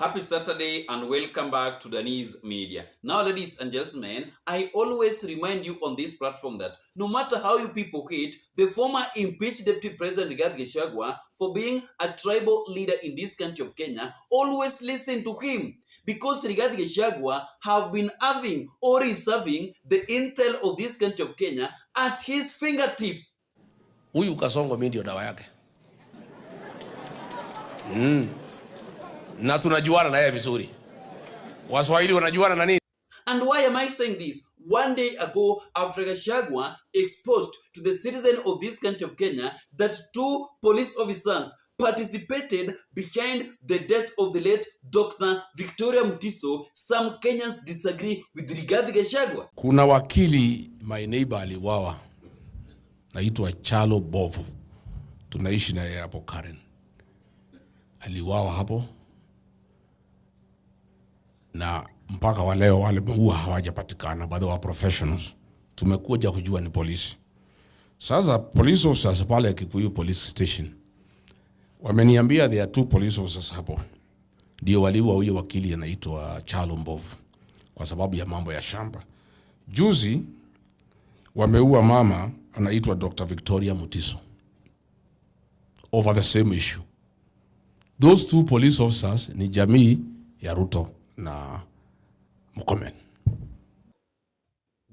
Happy Saturday and welcome back to Danise Media. Now, ladies and gentlemen, I always remind you on this platform that no matter how you people hate the former impeached Deputy President Rigathi Gachagua for being a tribal leader in this country of Kenya, always listen to him, because Rigathi Gachagua have been having or is having the intel of this country of Kenya at his fingertips. Huyu Kasongo mimi ndio dawa yake. Na tunajuana na yeye vizuri. Waswahili wanajuana na nini? And why am I saying this? One day ago, after Gachagua exposed to the citizen of this country of Kenya that two police officers participated behind the death of the late Dr. Victoria Mutiso, some Kenyans disagree with Rigathi Gachagua. Kuna wakili, my neighbor, aliuawa, naitwa Chalo Bovu, tunaishi na yeye hapo Karen. Aliuawa hapo na mpaka wa leo wale huwa hawajapatikana, bado wa professionals tumekuja kujua ni polisi. Sasa police officers pale Kikuyu Police Station wameniambia there are two police officers hapo ndio waliua huyo wakili anaitwa Chalo Mbovu kwa sababu ya mambo ya shamba. Juzi wameua mama anaitwa Dr. Victoria Mutiso over the same issue. Those two police officers ni jamii ya Ruto na Murkomen.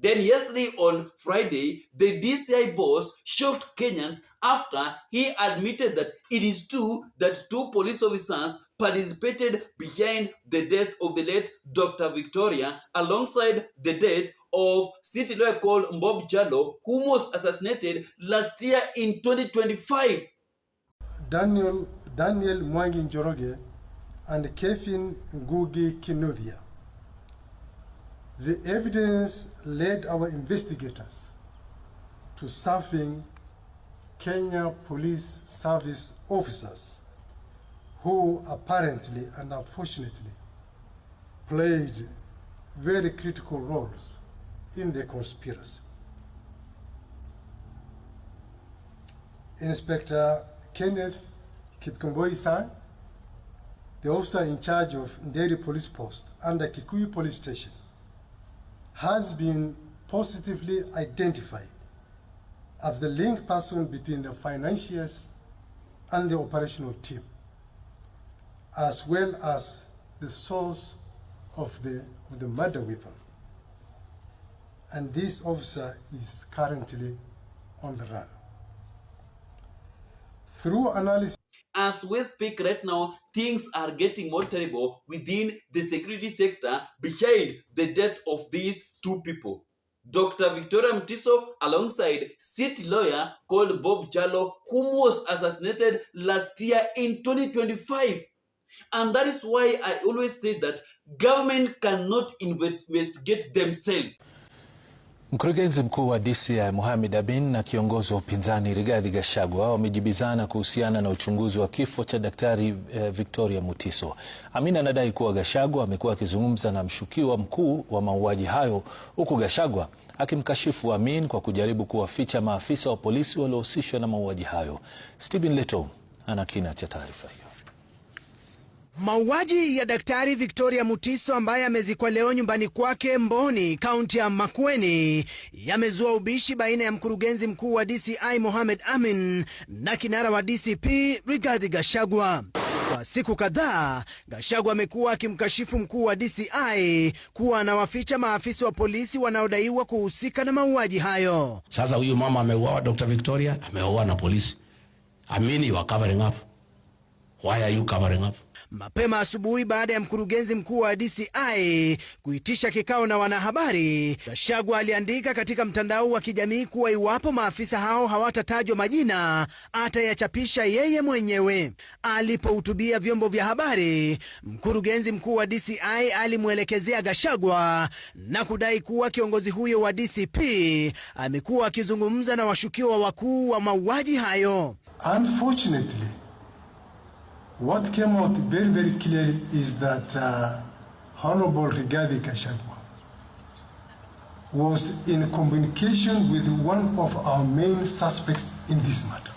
Then yesterday on Friday, the DCI boss shocked Kenyans after he admitted that it is true that two police officers participated behind the death of the late Dr. Victoria alongside the death of city lawyer called Bob Jallow, who was assassinated last year in 2025. Daniel Mwangi Njoroge and Kevin Ngugi Kinuthia. The evidence led our investigators to serving Kenya Police Service officers who apparently and unfortunately played very critical roles in the conspiracy. Inspector Kenneth Kipkemboi Sang, the officer in charge of Nderi Police Post under Kikuyu Police Station, has been positively identified as the link person between the financiers and the operational team, as well as the source of the murder weapon. And this officer is currently on the run. Through analysis, As we speak right now, things are getting more terrible within the security sector behind the death of these two people. Dr. Victoria Mutiso alongside city lawyer called Bob Jallow, whom was assassinated last year in 2025. And that is why I always say that government cannot investigate themselves. Mkurugenzi mkuu wa DCI Mohamed Amin na kiongozi wa upinzani Rigathi Gachagua wamejibizana kuhusiana na uchunguzi wa kifo cha Daktari Victoria Mutiso. Amin anadai kuwa Gachagua amekuwa akizungumza na mshukiwa mkuu wa mauaji hayo, huku Gachagua akimkashifu Amin kwa kujaribu kuwaficha maafisa wa polisi waliohusishwa na mauaji hayo. Stephen Leto ana kina cha taarifa hiyo. Mauaji ya Daktari Victoria Mutiso ambaye amezikwa leo nyumbani kwake Mboni, kaunti ya Makueni, yamezua ubishi baina ya mkurugenzi mkuu wa DCI Mohamed Amin na kinara wa DCP Rigathi Gachagua. Kwa siku kadhaa, Gachagua amekuwa akimkashifu mkuu wa DCI kuwa anawaficha maafisa wa polisi wanaodaiwa kuhusika na mauaji hayo. Sasa huyu mama ameuawa, Dr. Victoria ameuawa na polisi. Amin, you are covering up. Why are you covering up? Mapema asubuhi baada ya mkurugenzi mkuu wa DCI kuitisha kikao na wanahabari, Gachagua aliandika katika mtandao wa kijamii kuwa iwapo maafisa hao hawatatajwa majina atayachapisha yeye mwenyewe. Alipohutubia vyombo vya habari, mkurugenzi mkuu wa DCI alimwelekezea Gachagua na kudai kuwa kiongozi huyo wa DCP amekuwa akizungumza na washukiwa wakuu wa mauaji hayo. Unfortunately, what came out very, very clearly is that Honorable Rigathi Gachagua was in communication with one of our main suspects in this matter,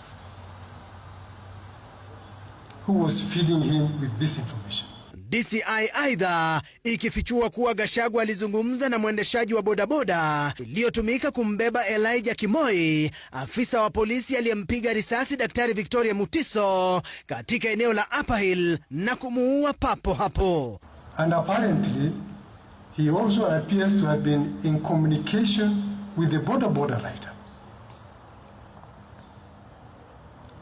who was feeding him with this information. DCI aidha ikifichua kuwa Gachagua alizungumza na mwendeshaji wa bodaboda iliyotumika kumbeba Elijah Kimoi, afisa wa polisi aliyempiga risasi Daktari Victoria Mutiso katika eneo la Upper Hill na kumuua papo hapo. And apparently, he also appears to have been in communication with the boda boda rider.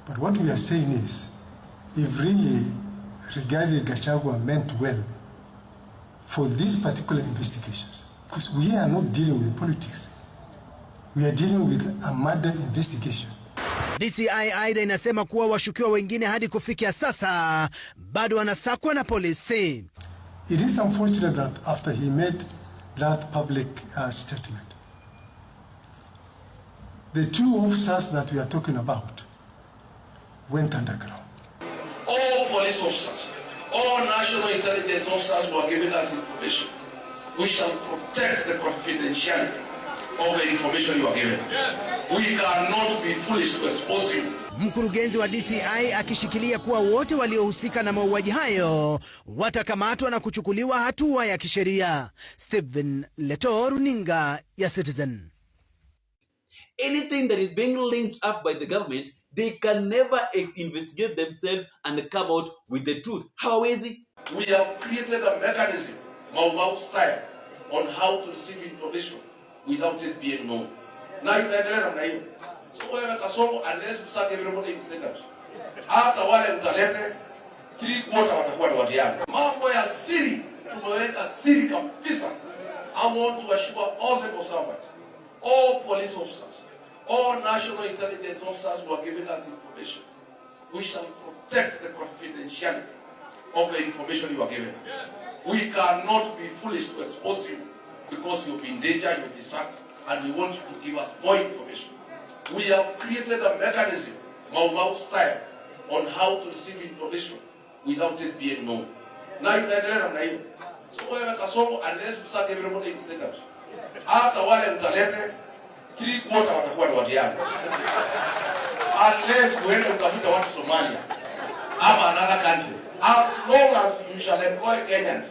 But what we are saying is, if really Rigathi Gachagua meant well for these particular investigations, because we are not dealing with politics, we are dealing with a murder investigation. DCI aidha inasema kuwa washukiwa wengine hadi kufikia sasa bado wanasakwa na polisi. It is unfortunate that after he made that public statement, the two officers that we are talking about went underground. All police officers, all national intelligence officers who are giving us information, we shall protect the confidentiality of the information you are given. Yes. We cannot be foolish to expose you. Mkurugenzi wa DCI akishikilia kuwa wote waliohusika na mauaji hayo watakamatwa na kuchukuliwa hatua ya kisheria. Stephen Leto, runinga ya Citizen. Anything that is being linked up by the government, they can never investigate themselves and come out with the truth. Hawawezi. We have created a mechanism, Mau Mau style, on how to receive information without it being known. Na itaendelea namna hiyo. So wewe Kasongo, unless you start everybody in status. Hata wale mtalete 3/4 watakuwa ni watu yangu. Mambo ya siri tumeweka siri kabisa. I want to assure all civil servants, all police officers, all national intelligence officers who are giving us information, we shall protect the confidentiality of the information you are given. Yes. We cannot be foolish to expose you because you'll be in danger, you'll be sacked, and we want you to give us more information. We have created a mechanism, Mau Mau style, on how to receive information without it being known. Na itaendelea namna hiyo. So wewe Kasongo, unless you start everybody in status. Hata wale mtalete 3/4 watakuwa ni watu yangu. Unless uende utafuta watu Somalia ama another country. As long as you shall employ Kenyans,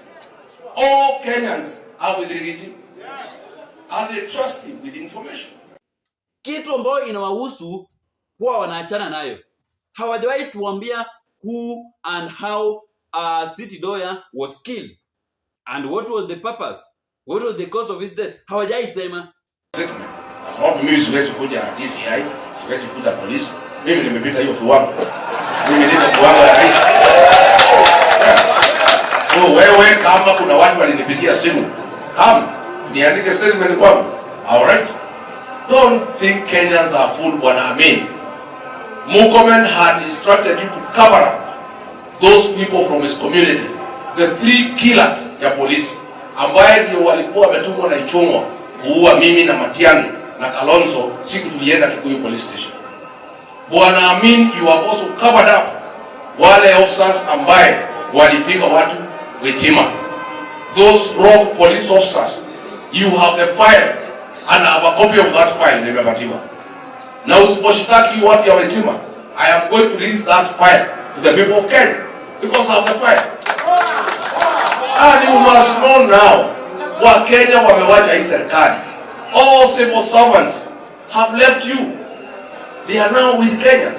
all Kenyans are with Riggy and they trust him with information. Kitu ambayo inawahusu huwa wanaachana nayo. Hawajawahi tuambia who and how City Doya was killed and what was the purpose, what was the cause of his death. Hawajawahi sema. Kwa sababu mimi siwezi kuja DCI, siwezi kuja polisi. Mimi nimepita hiyo kiwango. Mimi niko kiwango ya rais. So wewe kama kuna watu walinipigia simu, come niandike statement kwangu. All right. Don't think Kenyans are fool, Bwana Amin. Murkomen had instructed you to cover up those people from his community, the 3 killers ya polisi ambaye ndio walikuwa wametumwa na Ichung'wa kuua mimi na Matiang'i na Kalonzo siku tulienda Kikuyu police station. Bwana Amin, you have also covered up wale officers ambaye walipiga watu Witima. Those rogue police officers, you have the file and I have a copy of that file nimepatiwa. Na usiposhtaki watu ya Witima, I am going to release that file to the people of Kenya because I have the file. And you must know now, wa Kenya wamewacha hii serikali. All civil servants have left you. They are now with Kenyans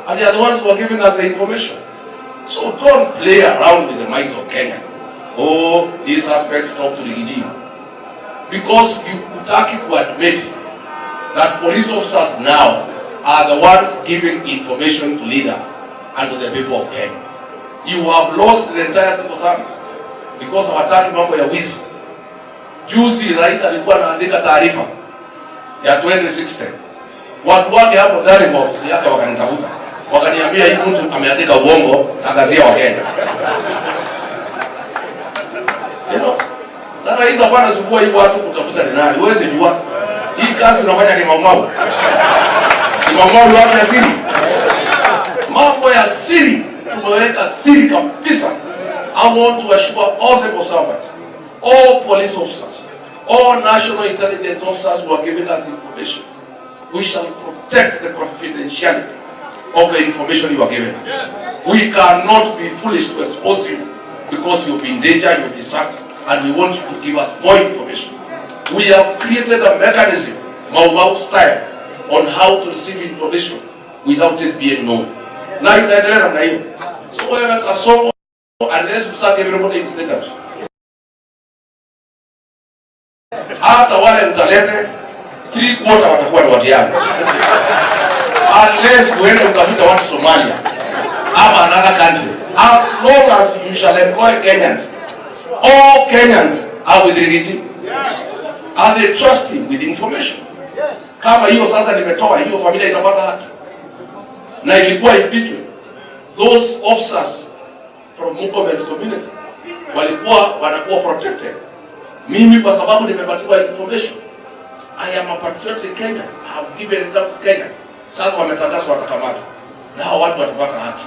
and they are the ones who are giving us the information. So don't play around with the minds of Kenya. Oh, these suspects talk to the regime. Because you hutaki to admit that police officers now are the ones giving information to leaders and to the people of Kenya. You have lost the entire civil service because hawataki mambo ya wizi. Juzi rais alikuwa anaandika taarifa ya 2016. Watu wake hapo ndani kwa ofisi yake wakanitafuta. Wakaniambia hii mtu ameandika uongo, tangazia wa Kenya. You know, na rais hapana anasumbua hii watu kutafuta ni nani. Huwezi jua. Hii kazi unafanya ni Mau Mau. Ni Mau Mau watu ya siri. Mambo ya siri tumeweka siri kabisa. I want to assure all civil servants, all police officers, all national intelligence officers who are giving us information, we shall protect the confidentiality of the information you are given. Yes. We cannot be foolish to expose you Because you'll be in danger, you'll be sacked, and we want you to give us more information. We have created a mechanism, Mau Mau style, on how to receive information without it being known. Na itaendelea namna hiyo. So wewe Kasongo, unless you sack everybody in State House. Hata wale mtalete 3/4 watakuwa ni watu yangu. Unless uende utafute watu Somalia ama another country. As long as you shall employ Kenyans, all Kenyans are with Riggy G. And they trust him with information. Kama hiyo sasa nimetoa hiyo, familia itapata haki. Na ilikuwa ifichwe. Those officers from Murkomen's community walikuwa wanakuwa protected. Mimi kwa sababu nimepatiwa information, I am a patriotic Kenyan. I have given it up to Kenya. Sasa wametangazwa watakamatwa. Na hao watu watapata haki.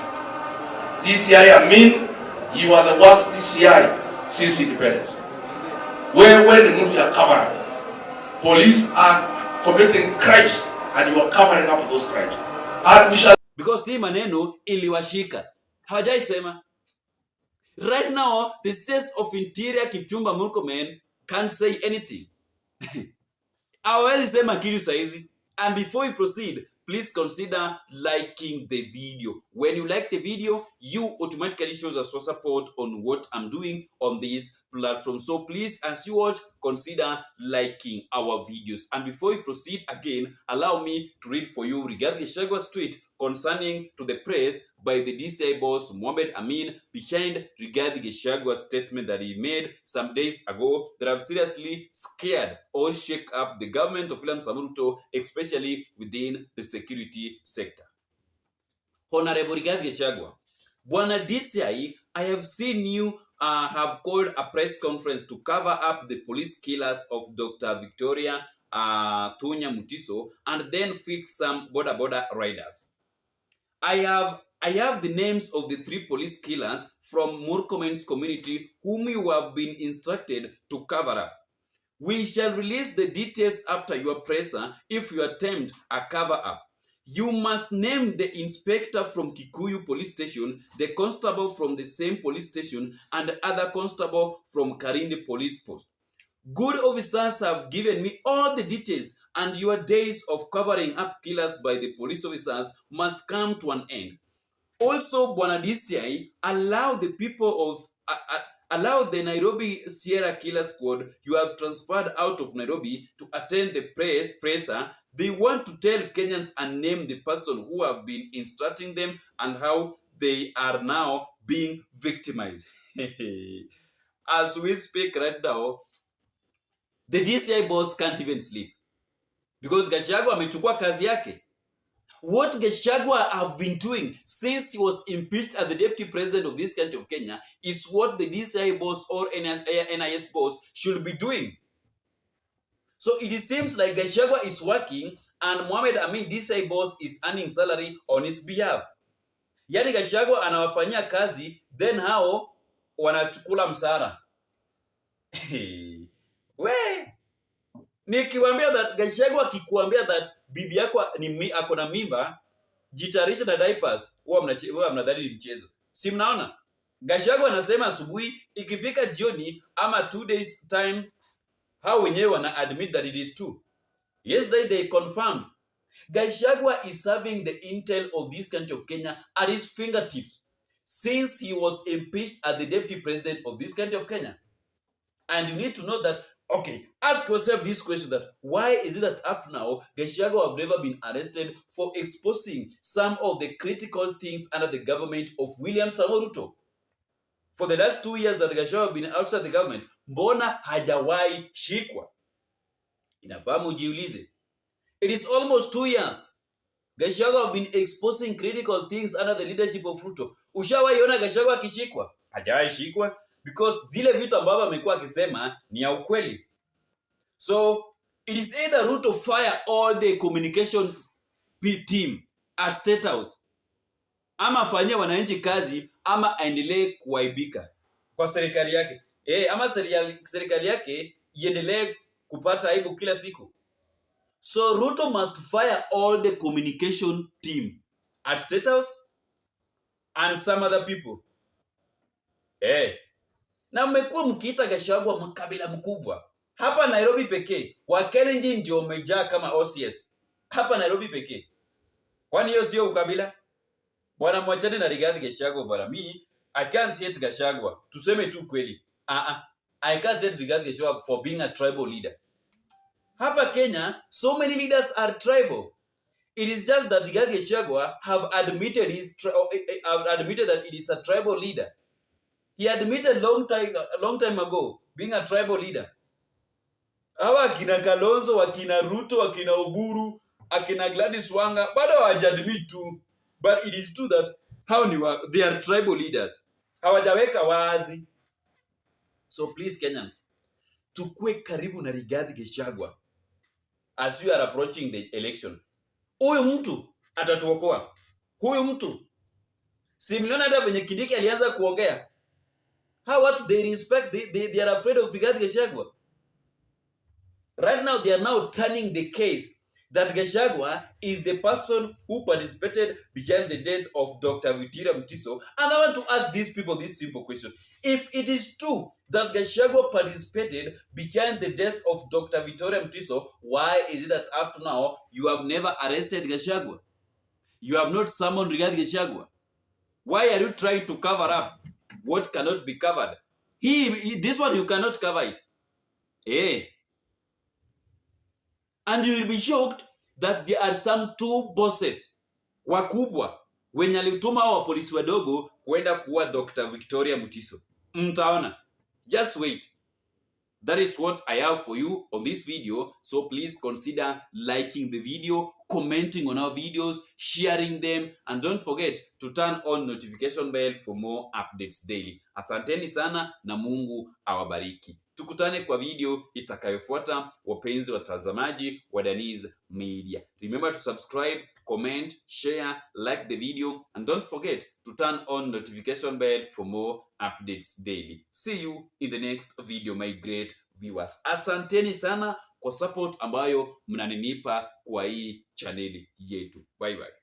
DCI Amin, you are the worst DCI since independence. Wewe ni mtu ya cover up. Police are committing crimes and you are covering up those crimes. And we shall Because hii maneno iliwashika, hawajaisema. Right now, the CS of Interior Kipchumba Murkomen can't say anything. Hawezi sema kitu saizi. And before we proceed, please consider liking the video. When you like the video, you automatically shows us your support on what I'm doing on this platform. So please, as you watch, consider liking our videos. And before we proceed again, allow me to read for you Rigathi Gachagua's tweet concerning to the press by the DCI boss Mohamed Amin behind Rigathi Gachagua's statement that he made some days ago that have seriously scared or shake up the government of William Samoei Ruto, especially within the security sector. Honorable Rigathi Gachagua, Bwana DCI, I have seen you have called a press conference to cover up the police killers of Dr. Victoria Tunya Mutiso and then fix some boda boda riders. I have the names of the three police killers from Murkomen's community whom you have been instructed to cover up. We shall release the details after your presser if you attempt a cover up. You must name the inspector from Kikuyu police station, the constable from the same police station, and the other constable from Karindi police post. Good officers have given me all the details, and your days of covering up killers by the police officers must come to an end. Also, Bwana DCI, allow the people of allow the Nairobi Sierra Killer Squad you have transferred out of Nairobi to attend the presser. They want to tell Kenyans and name the person who have been instructing them and how they are now being victimized. As we speak right now, the DCI boss can't even sleep because Gachagua amechukua kazi yake. What Gachagua have been doing since he was impeached as the deputy president of this country of Kenya is what the DCI boss or NIS boss should be doing. So it seems like Gachagua is working and Mohamed Amin, DCI boss, is earning salary on his behalf. Yani Gachagua anawafanyia kazi, then hao wanachukula mshahara. We, nikiwaambia that Gachagua akikuambia that bibi yako ako na mimba, jitayarishe na diapers, huwa mnadhani ni mchezo. Si mnaona? Gachagua anasema asubuhi, ikifika jioni ama 2 days time, hao wenyewe wana admit that it is true. Yesterday they confirmed. Gachagua is serving the intel of this country of Kenya at his fingertips since he was impeached as the deputy president of this country of Kenya. And you need to know that, okay, ask yourself this question, that why is it that up now Gachagua have never been arrested for exposing some of the critical things under the government of William Samoei Ruto? For the last 2 years that Gachagua have been outside the government, mbona hajawahi shikwa? Inafaa mujiulize. It is almost 2 years. Gachagua have been exposing critical things under the leadership of Ruto. Ushawahi ona Gachagua akishikwa? Hajawahi shikwa because zile vitu ambavyo amekuwa akisema ni ya ukweli. So it is either Ruto fire all the communications team at State House, ama afanyie wananchi kazi, ama aendelee kuaibika kwa serikali yake ama serikali yake iendelee kupata aibu kila siku. So Ruto must fire all the communication team at State House and some other people. Na mmekuwa mkiita Gachagua mkabila mkubwa. Hapa Nairobi pekee Wakalenjin ndio wamejaa kama OCS. Hapa Nairobi pekee. Kwani hiyo sio ukabila? Bwana, mwachane na Rigathi Gachagua bwana. Me, I can't hate Gachagua. Tuseme tu kweli. Ah ah. I can't hate Rigathi Gachagua for being a tribal leader. Hapa Kenya, so many leaders are tribal. It is just that Rigathi Gachagua have admitted that it is a tribal leader. He admitted a long time ago being a tribal leader. Hawa akina Kalonzo, akina Ruto, akina Oburu, akina Gladys Wanga bado hawajaadmit tu, but it is true that hao ni they are tribal leaders. Hawajaweka wazi. So please, Kenyans, tukue karibu na Rigathi Gachagua as you are approaching the election. Huyu mtu atatuokoa. Huyu mtu, si mliona hata venye Kindiki alianza kuongea? Hawa watu, they respect, they are afraid of Rigathi Gachagua. Right now they are now turning the case that Gachagua is the person who participated behind the death of Dr. Victoria Mutiso. And I want to ask these people this simple question. If it is true that Gachagua participated behind the death of Dr. Victoria Mutiso, why is it that up to now you have never arrested Gachagua? You have not summoned Rigathi Gachagua? Why are you trying to cover up what cannot be covered? This one you cannot cover it. Eh. And you will be shocked that there are some two bosses wakubwa wenye alituma hao wapolisi wadogo kwenda kuua Dr. Victoria Mutiso. Mtaona. Just wait. That is what I have for you on this video. So please consider liking the video, commenting on our videos, sharing them, and don't forget to turn on notification bell for more updates daily. Asanteni sana na Mungu awabariki. Tukutane kwa video itakayofuata, wapenzi watazamaji wa Danis Media. Remember to subscribe, comment, share, like the video, and don't forget to turn on notification bell for more updates daily. See you in the next video, my great viewers. Asanteni sana kwa support ambayo mnaninipa kwa hii chaneli yetu. Bye bye.